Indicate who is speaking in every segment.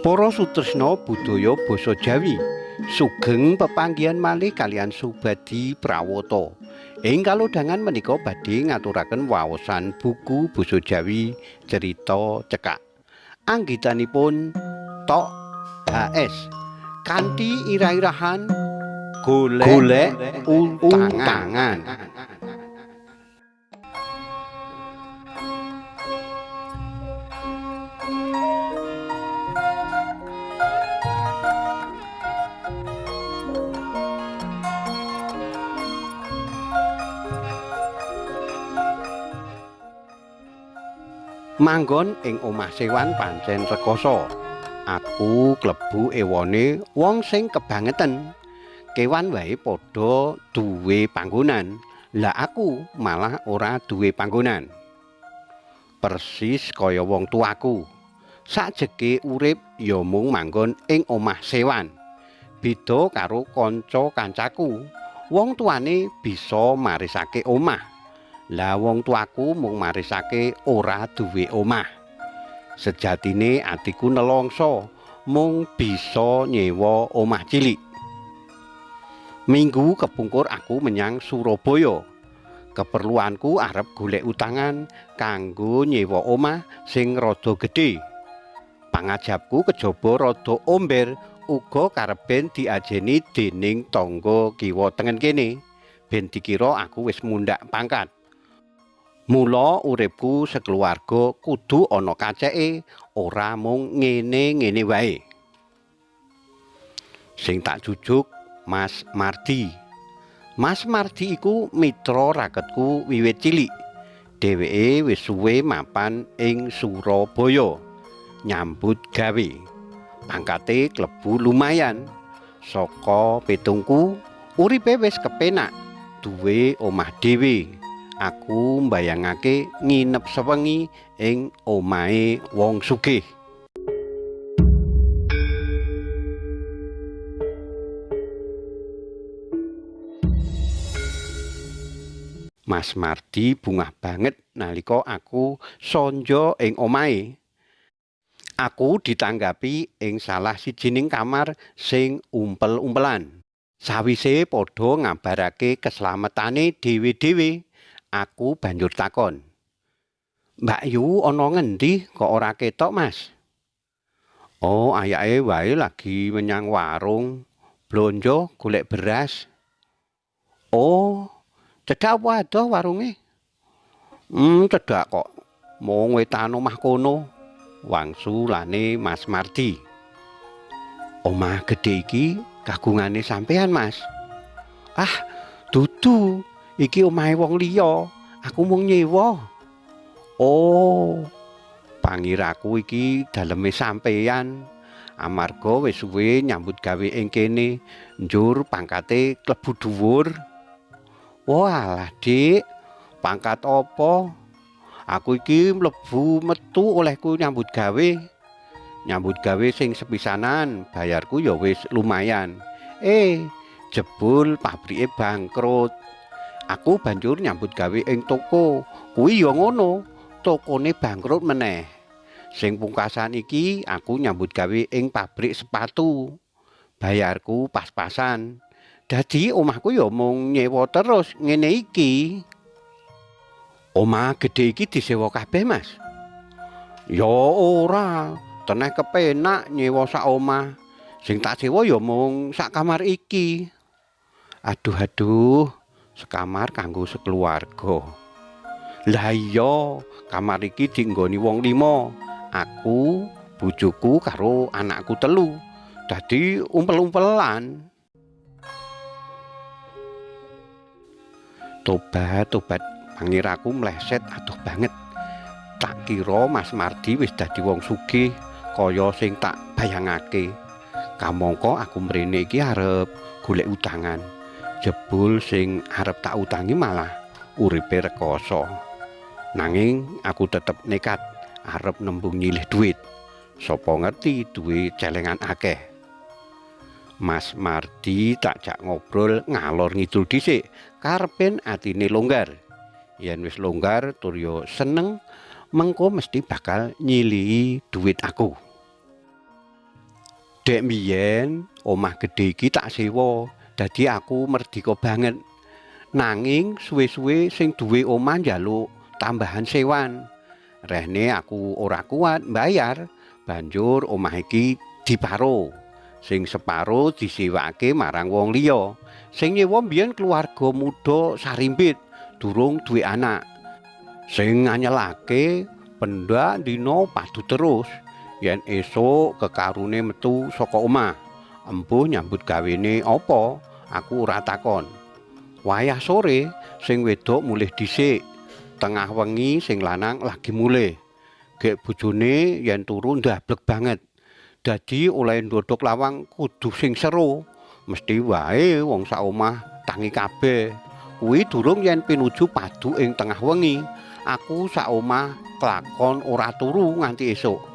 Speaker 1: Para sutresna budaya basa Jawi, sugeng pepanggihan malih kaliyan Subadi Prawata. Ing kalodhangan menika badhe ngaturaken waosan buku basa Jawi cerita cekak. Anggitanipun Tok HS kanthi irah-irahan golek utangan. Manggon ing omah sewan pancen rekoso. Aku klebu ewane wong sing kebangeten. Kewan wae padha duwe panggonan. Lah aku malah ora duwe panggonan. Persis kaya wong tuaku. Sakjeke urip ya mung manggon ing omah sewan. Beda karo kanca kancaku, wong tuane bisa marisake omah. Lah wong tuaku mung marisake ora duwe omah. Sejatine atiku nelongso mung bisa nyewa omah cilik. Minggu kepungkur aku menyang Surabaya. Keperluanku arep golek utangan kanggo nyewa omah sing rada gedhe. Pangajapku kejaba rada omber uga kareben diajeni dening tangga kiwa tengen kene. Ben dikira aku wis mundhak pangkat. Mula uripku sekeluarga kudu ana kaceke, ora mung ngene-ngene wae. Sing tak jujuk Mas Mardi. Mas Mardi iku mitra raketku wiwit cilik. Dheweke wis suwe mapan ing Surabaya nyambut gawe. Pangkate klebu lumayan. Saka pitungku uripe wis kepenak, duwe omah dhewe. Aku mbayangake nginep sewengi ing omahe wong sugih. Mas Mardi bungah banget nalika aku sonjo ing omahe. Aku ditanggapi ing salah sijining kamar sing umpel-umpelan. Sawise padha ngabarake keslametane dhewe-dhewe, aku banjur takon, "Mbak Yu ana ngendi kok ora ketok, Mas?" "Oh, ayake wae lagi menyang warung blonjo golek beras." "Oh, cedhak apa adoh warunge?" Cedhak kok. Mung wetan omah kono." Wangsulane Mas Mardi. "Omah gedhe iki kagungane sampean, Mas?" "Ah, dudu. Iki omahe wong liya, aku mung nyewa." "Oh, pangiraku iki daleme sampeyan. Amarga wis suwe nyambut gawe ing kene, njur pangkate klebu dhuwur." "Walah, Dik, pangkat apa? Aku iki mlebu metu olehku nyambut gawe. Nyambut gawe sing sepisanan, bayarku ya wis lumayan. Jebul pabrike bangkrut. Aku banjur nyambut gawe ing toko, kuwi ya ngono, tokone bangkrut meneh. Sing pungkasan iki aku nyambut gawe ing pabrik sepatu. Bayarku pas-pasan. Dadi omahku ya mung nyewa terus ngene iki." "Omah gedhe iki disewa kabeh, Mas?" "Ya ora, teneh kepenak nyewa sak omah. Sing tak sewa ya mung sak kamar iki." "Aduh aduh, sekamar kanggo sekeluarga." "Lah iya, kamar iki dinggoni wong 5. Aku, bojoku karo anakku 3. Dadi umpel-umpelan." Tobat, tobat, pangiraku mleset adoh banget. Tak kira Mas Mardi wis dadi wong sugih kaya sing tak bayangake. Kamangka aku mrene iki arep golek utangan. Jebul sing arep tak utangi malah uripe rekoso. Nanging aku tetep nekat arep nembung nyilih duit. Sopo ngerti duwe celengan akeh. Mas Mardi tak jak ngobrol ngalor ngidul dhisik, karepen atine longgar. Yen wis longgar tur yo seneng, mengko mesti bakal nyilihi duit aku. Dek mbiyen omah gedhe iki tak sewa, dadi aku merdika banget. Nanging suwe-suwe sing duwe omah njaluk tambahan sewan. Rehne aku ora kuat mbayar, banjur omah iki diparo. Sing separo disewake marang wong liya. Sing nyewa mbiyen keluarga muda sarimbit, durung duwe anak. Sing nganyelake pendak dina padu terus. Yen esuk kekarune metu saka omah, embuh nyambut gawene apa, aku ora takon. Wayah sore sing wedok mulih dhisik, tengah wengi sing lanang lagi mulih. Gek bojone yen turu ndablek banget. Dadi oleh ndodhok lawang kudu sing seru, mesti wae wong sak omah tangi kabeh. Kuwi durung yen pinuju padu ing tengah wengi, aku sak omah kelakon ora turu nganti esuk.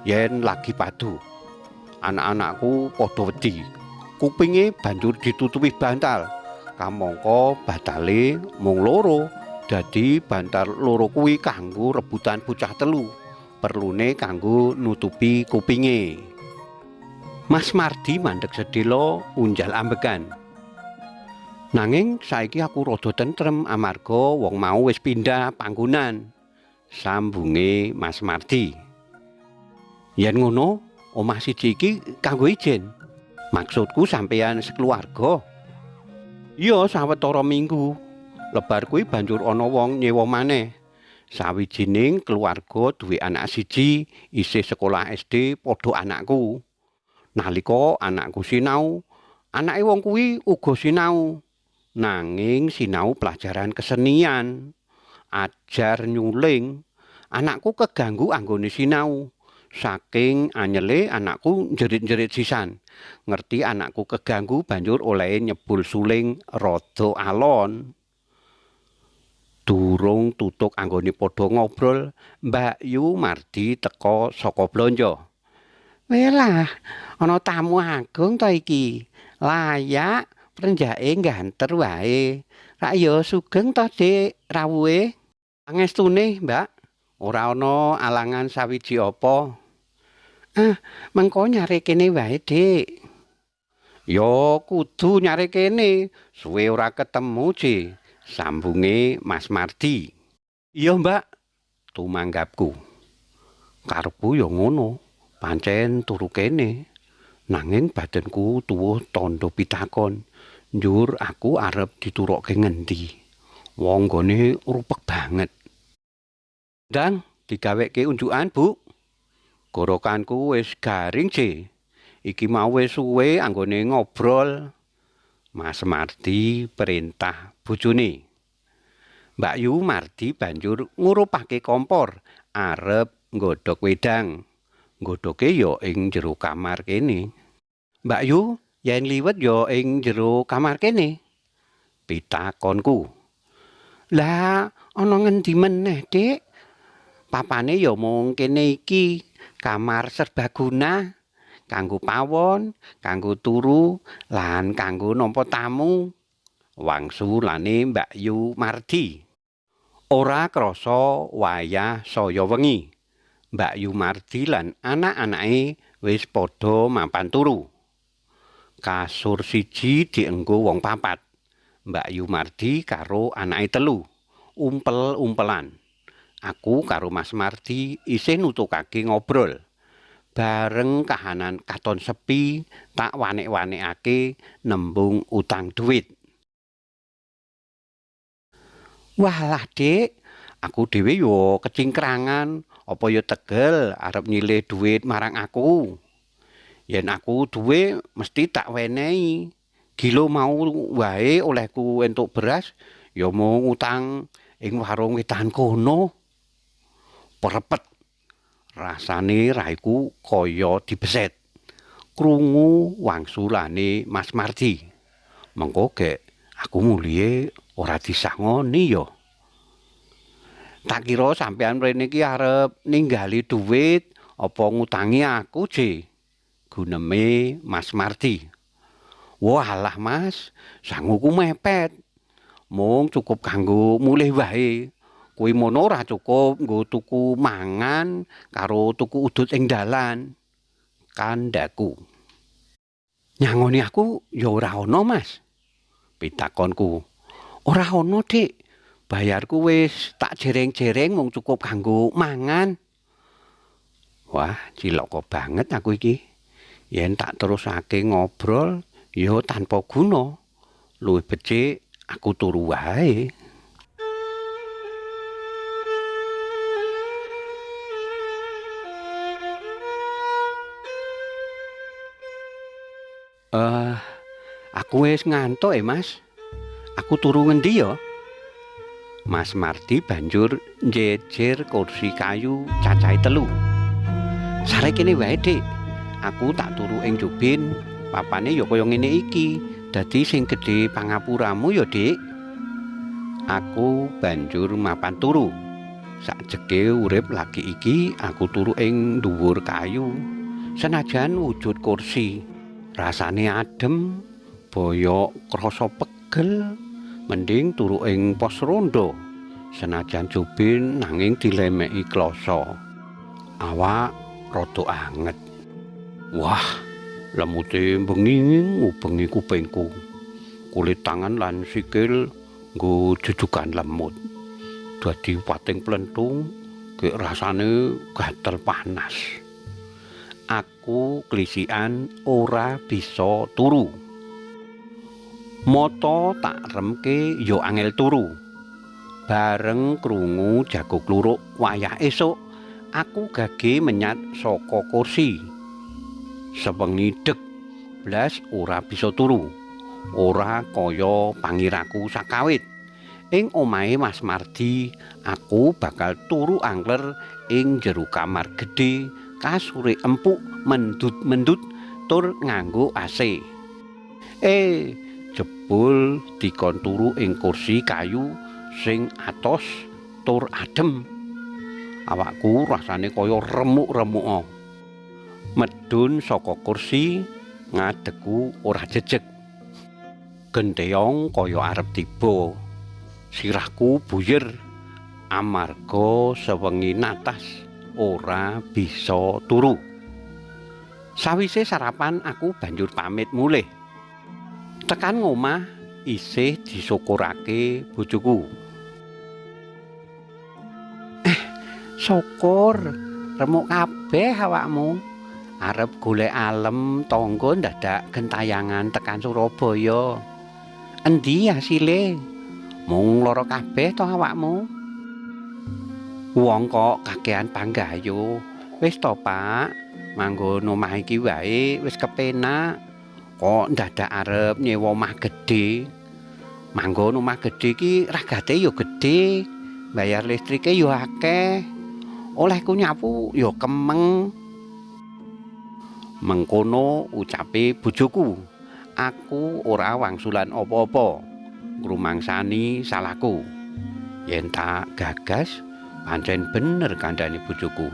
Speaker 1: Yen lagi padu, anak-anakku padha wedi. Kupinge banjur ditutupi bantal. Kamangka batale mung loro, dadi bantal loro kuwi kanggo rebutan bocah telu. Perlune kanggo nutupi kupinge. Mas Mardi mandeg sedhela unjal ambekan. Nanging saiki aku rada tentrem amarga wong mau wis pindah panggonan. Sambunge Mas Mardi. Yen ngono, omah siji iki kanggo ijen. Maksudku sampeyan sekeluarga. Iya, sawetara minggu. Lebar kuwi banjur ana wong nyewa maneh. Sawijining keluarga duwe anak siji isih sekolah SD padha anakku. Nalika anakku sinau, anake wong kuwi uga sinau. Nanging sinau pelajaran kesenian, ajar nyuling. Anakku keganggu anggone sinau. Saking anyele anakku njerit-njerit sisan. Ngerti anakku keganggu banjur olehe nyebul suling rada alon. Durung tutuk anggone padha ngobrol, Mbak Yu Mardi teka saka blonjo. Welah, ana tamu agung ta iki. Layak prenjake ganter wae. Rak ya sugeng ta, Dik, rawuhe? Pangestune, Mbak. Ora ana alangan sawiji apa. Ah, mengko nyare kene wae, Dik. Ya kudu nyare kene, suwe ora ketemu, Ci. Sambunge Mas Mardi. Iya, Mbak, tumanggapku. Karepku ya ngono, pancen turu kene. Nanging batinku tuwuh tandha pitakon. Njur aku arep diturokke ngendi? Wong nggone rupek banget. Ndang digaweke unjukan, Bu. Gorokanku wis garing, Ci. Iki mau wis suwe anggone ngobrol. Mas Mardi perintah bojone. Mbak Yu Mardi banjur ngurupake kompor arep nggodhog wedang. Nggodhoge ya ing jero kamar kene. Mbak Yu, yen liwet ya ing jero kamar kene. Pitakonku. Lah, ana ngendi meneh, Dik? Papane ya mung kene iki, kamar serbaguna, kanggo pawon, kanggo turu, lan kanggo nampa tamu. Wangsulane Mbak Yu Mardi. Ora krasa wayah saya wengi. Mbak Yu Mardi lan anak-anake wis padha mapan turu. Kasur siji dienggo wong papat. Mbak Yu Mardi karo anake telu, umpel-umpelan. Aku karo Mas Mardi isih nutukake ngobrol. Bareng kahanan katon sepi, tak wanek-wanekake nembung utang duit. Walah, Dik, aku dhewe yo kecingkrangan, apa yo tegel arep nyilih duit marang aku. Yen aku duwe mesti tak wenehi. Gilo mau wae olehku entuk beras, ya mung utang ing warung wetan kono. Perepet. Rasane raiku kaya dibeset. Krungu wangsulane Mas Mardi. Mengko gek aku mulihe ora disangoni ya. Tak kira sampean mrene iki arep ninggali duit apa ngutangi aku, Ci? Guneme Mas Mardi. Walah, Mas, sanguku mepet. Mung cukup kanggo mulih wae. Kuwi mono ora cukup nggo tuku mangan karo tuku udut ing dalan. Kandhaku. Nyangoni aku ya ora ana, Mas. Pitakonku. Ora ana, Dik. Bayarku wis tak jereng-jereng mung cukup kanggo mangan. Wah, cilaka banget aku iki. Yen tak terusake ngobrol ya tanpa guna. Luwih becik aku turu wae. Aku wis ngantuk Mas. Aku turu ngendi ya? Mas Mardi banjur njejer kursi kayu cacahe 3. Sare kene wae, Dik. Aku tak turu ing jubin, papane ya kaya ngene iki. Dadi sing gedhe pangapuramu ya, Dik. Aku banjur mapan turu. Sakjege urip lagi iki aku turu ing dhuwur kayu. Senajan wujud kursi, rasane adem, boyok krasa pegel. Mending turu ing pos rondo. Senajan jubin nanging dilemeki kloso. Awak rada anget. Wah, lemute bengi ngubengi kupingku. Kulit tangan lan sikil nggo jujukan lemut. Dadi pating plentung, gek rasane gatel panas. Aku klisikan ora bisa turu. Mata tak remke ya angel turu. Bareng krungu jago kluruk wayah esuk, aku gage menyat saka kursi. Sewengi deg blas ora bisa turu. Ora kaya pangiraku sakawit. Ing omahe Mas Mardi, aku bakal turu angler ing jero kamar gedhe, kasure empuk mendut-mendut tur nganggo AC. Jebul dikon turu ing kursi kayu sing atos tur adem. Awakku rasane kaya remuk-remuk. Medun saka kursi, ngadegku ora jejeg. Genteong kaya arep tiba. Sirahku buyer amarga sewengi natas ora bisa turu. Sawise sarapan aku banjur pamit mulih. Tekan ngomah isih disyukurake bojoku. Syukur remuk kabeh awakmu. Arep golek alem tangga ndadak gentayangan tekan Surabaya. Endi hasile? Mung lara kabeh to awakmu. Wong kok kakean panggayu. Wis to, Pak, manggon omah iki wae wis kepenak. Kok ndadak arep nyewa omah gedhe? Manggon omah gedhe iki ragate ya gedhe, bayar listrike ya akeh. Olehku nyapu ya kemeng. Mengkono ucape bojoku. Aku ora wangsulan apa-apa. Ngrumangsani salahku. Yen tak gagas, pancen bener kandhane bojoku.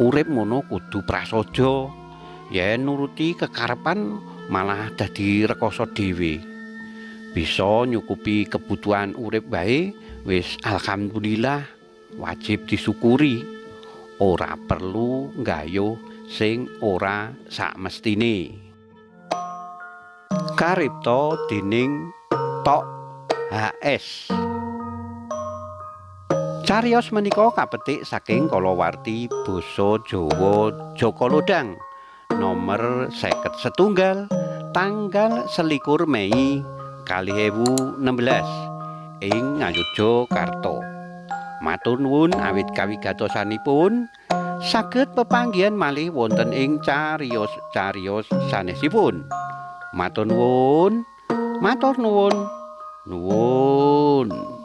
Speaker 1: Urip ngono kudu prasaja. Yen nuruti kekarepan malah dadi rekoso dhewe. Bisa nyukupi kebutuhan urip wae wis alhamdulillah, wajib disyukuri. Ora perlu nggayuh sing ora sakmestine. Karipta dening Tok HS. Cariyos menika kapetik saking kalawarti basa Jawa Jaka Lodhang nomor 51 tanggal 21 Mei 2016 ing Ngayogyakarta. Matur nuwun awit kawigatosanipun. Saged pepanggihan malih wonten ing cariyos-cariyos sanesipun. Matur nuwun. Matur nuwun. Nuwun.